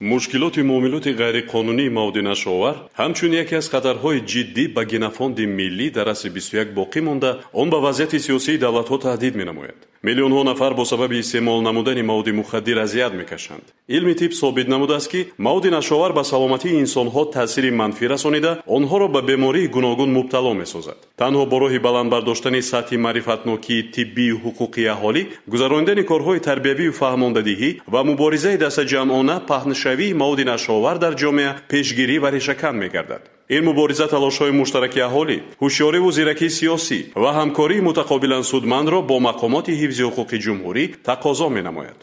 Мушкилоти муомилоти ғайриқонунии маводи нашъаовар ҳамчун яке аз хатарҳои ҷиддӣ ба генофонди миллӣ дар асри 21 боқӣ монда, он ба вазъияти сиёсии давлатҳо таҳдид менамояд. Миллионҳо нафар бо сабаби истеъмол намудани маводи мухаддир азият мекашанд. Илми тиб собит намудааст, ки маводи нашъаовар ба саломатии инсонҳо таъсири манфӣ расонида, онҳоро ба бемории гуногун мубтало месозад. Танҳо бо роҳи баланд бардоштани сатҳи маърифатнокии тиббию ҳуқуқии аҳолӣ, гузаронидани корҳои тарбиявию фаҳмондадиҳӣ ва муборизаи дастаҷамъона паҳншавии маводи нашъаовар дар ҷомеа пешгирӣ ва решакан мегардад. Ин мубориза талошҳои муштараки аҳолӣ, ҳушёриву зиракии сиёсӣ ва ҳамкории мутақобилан судмандро бо мақомоти ҳифзи ҳуқуқи ҷумҳурӣ тақозо менамояд.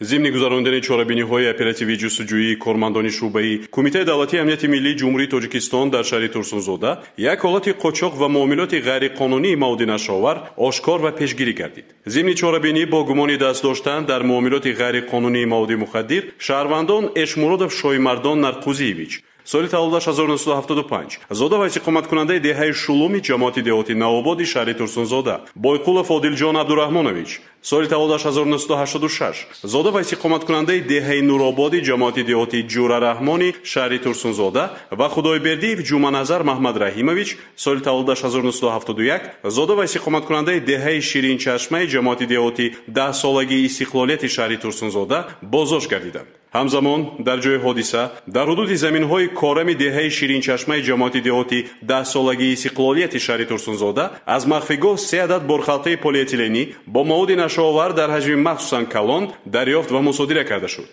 Зимни гузаронидани чорабиниҳои оперативии ҷустуҷӯии кормандони шӯъбаи Кумитаи давлатии амнияти миллии Ҷумҳурии Тоҷикистон дар шаҳри Турсунзода як ҳолати қочоқ ва муомилоти ғайриқонунии маводи нашъаовар ошкор ва пешгирӣ гардид. Зимни чорабинӣ бо гумони даст доштан дар муомилоти ғайриқонунии маводи мухаддир шаҳрвандон Эшмуродов Шоимардон Нарқузиевич, соли таваллудаш 1975, зода ва истиқоматкунандаи деҳаи Шулуми ҷамоати деҳоти Навободи шаҳри Турсунзода, Бойқулов Одилҷон Абдураҳмонович, соли таваллудаш 1986, зода ва истиқоматкунандаи деҳаи Нурободи ҷамоати деҳоти Ҷурараҳмони шаҳри Турсунзода ва Худойбердиев Ҷуманазар Маҳмадраҳимович, соли таваллудаш 1971, зода ва истиқоматкунандаи деҳаи Ширинчашмаи ҷамоати деҳоти 10-солагии истиқлолияти шаҳри Турсунзода боздошт гардиданд. Ҳамзамон дар ҷои ҳодиса дар ҳудуди заминҳои корами деҳаи Ширинчашмаи ҷамоати деҳоти 10-солагии истиқлолияти шаҳри Турсунзода аз махфигоҳ 3 адад борхалтаи полиэтиленӣ бо маводи нашъаовар дар ҳаҷми махсусан калон дарёфт ва мусодира карда шуд.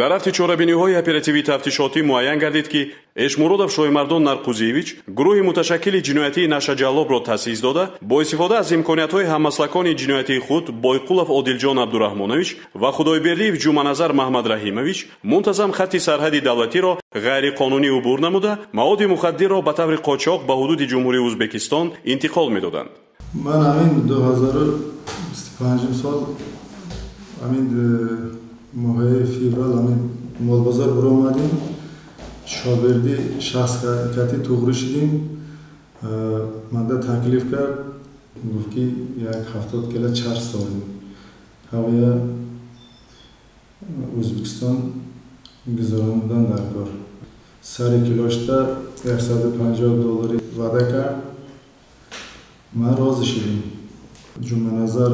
Дар рафти чорабиниҳои оперативии тафтишотӣ муайян гардид, ки Эшмуродов Шоимардон Нарқузиевич гурӯҳи муташаккили ҷиноятии нашъаҷаллобро таъсис дода, бо истифода аз имкониятҳои ҳаммаслакони ҷиноятии худ Бойқулов Одилҷон Абдураҳмонович ва Худойбердиев Ҷуманазар Маҳмадраҳимович мунтазам хатти сарҳади давлатиро ғайриқонунӣ убур намуда, маводи мухаддирро ба таври қочоқ ба ҳудуди Ҷумҳурии Ӯзбекистон интиқол медоданд. Ман ҳамин 2025 сол ҳамин моҳи феврал ҳамин молбозор биромадем, шогирди шахс кати туғрӣ шудем. Манда таклиф кард, гуфт, ки як 70 кила чарс дорем, ҳавая Ӯзбекистон гузарондан дар кор. Сари килошта 150 доллари ваъда кард, ман розӣ шудем. Ҷуманазар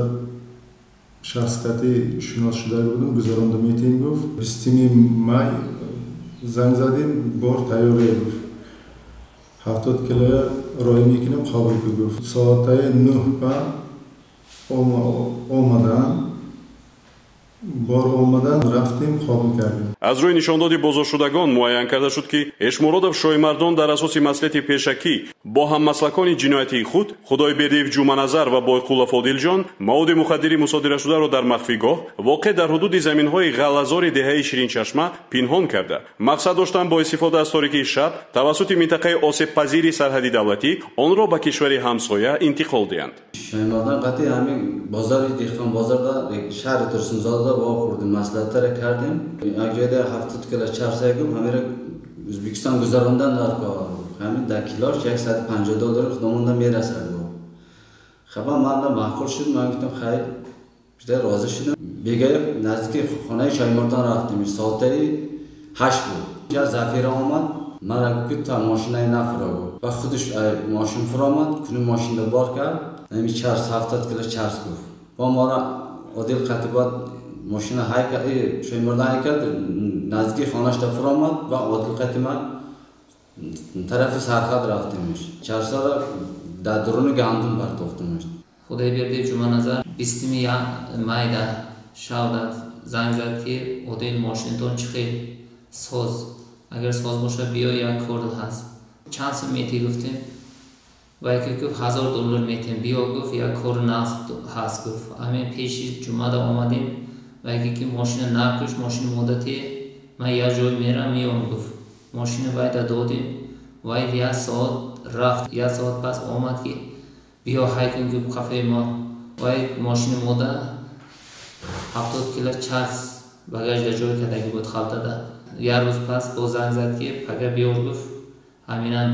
шахс кати шинос шуда будем, гузаронда метем, гуфт. 20 май занг задем, бор тайёре, гуфт, 70 килоя роҳӣ мекунем, қабул кун, гуфт. Соатаи 9 ба омадан, бор омадан, рафтем, қабул кардем. Аз рӯи нишондоди боздоштшудагон муайян карда шуд, ки Эшмуродов Шоимардон дар асоси маслиҳати пешакӣ бо ҳаммаслакони ҷиноятии худ Худойбердиев Ҷуманазар ва Бойқулов Одилҷон маводи мухаддири мусодирашударо дар махфигоҳ воқеъ дар ҳудуди заминҳои ғаллазори деҳаи Ширинчашма пинҳон карда, мақсад доштанд бо истифода аз торикии шаб тавассути минтақаи осебпазири сарҳади давлатӣ онро ба кишвари ҳамсоя интиқол диҳанд. Шоимардон қатъи ҳамин бозори деҳқон бозорда шаҳри Турсунзода вохӯрдем, маслиҳаттара кардем. Як ҷойда 70 кила чарса гуфт, ҳамира Ӯзбекистон гузарондан дар кор. Ҳамин дар килош 150 доллар худомонда мерасад, гуфт. Хаба ман маъқул шуд, ман гуфтам хайр, бишта розӣ шудам. Бегаи наздики хонаи Шоимардон рафтем, соатаи 8 буд. Я Зафира омад, мара гуфт, ки та мошинаи нафуро, гуфт. Ва худаш мошин фуромад, куни мошинда бор кард, ҳамин чарс 70 кила чарс, гуфт. Ва мора Одил қатибат мошина ҳай кард, Шоимардон ҳай кард, наздики хонашда фуромад ва Одил қатима тарафи сарҳад рафтемш. Чарсара дар дуруни гандум партофтемш. Худойбердиев Ҷуманазар 20 майда шавда занг зад, ки Одил, мошинатон чӣ хел соз, агар соз бошад, биё, як кор ҳаст. Чанд сум метӣ, гуфтем. Ва яке гуфт, 1000 доллар метем, биё, гуфт, як кор нағз ҳаст, гуфт. Ҳамин пеши ҷумъада омадем ва яке ки мошина накуш, мошини моддате, ман як ҷой мерам, меём, гуфт. Мошина вайда додем, вай як соат рафт, як соат пас омад, ки биё, ҳай кун, гуфт, қафаи мо. Вай мошини мода 70 кила чарс багажда ҷой кардаги буд, халтада. Як рӯз пас боз занг зад, ки пага биёр, гуфт, ҳаминан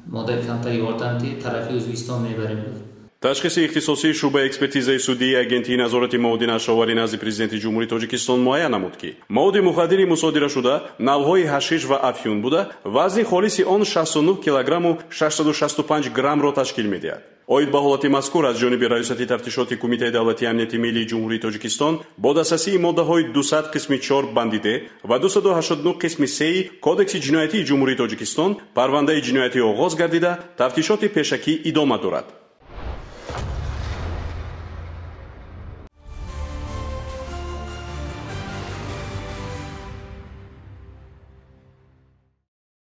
мода камтар ёрдам ти, тарафи Ӯзбекистон мебарем, гуфт. Ташхиси ихтисосии шӯъбаи экспертизаи судии Агентии назорати маводи нашъаовари назди Президенти Ҷумҳурии Тоҷикистон муайян намуд, ки маводи мухаддири мусодирашуда навъҳои ҳашиш ва афюн буда, вазни холиси он 69 килограмму 665 граммро ташкил медиҳад. Оид ба ҳолати мазкур аз ҷониби Раёсати тафтишоти Кумитаи давлатии амнияти миллии Ҷумҳурии Тоҷикистон бо дастрасии моддаҳои 200 қисми 4 банди д ва 289 қисми 3 Кодекси ҷиноятии Ҷумҳурии Тоҷикистон парвандаи ҷиноятӣ оғоз гардида, тафтишоти пешакӣ идома дорад.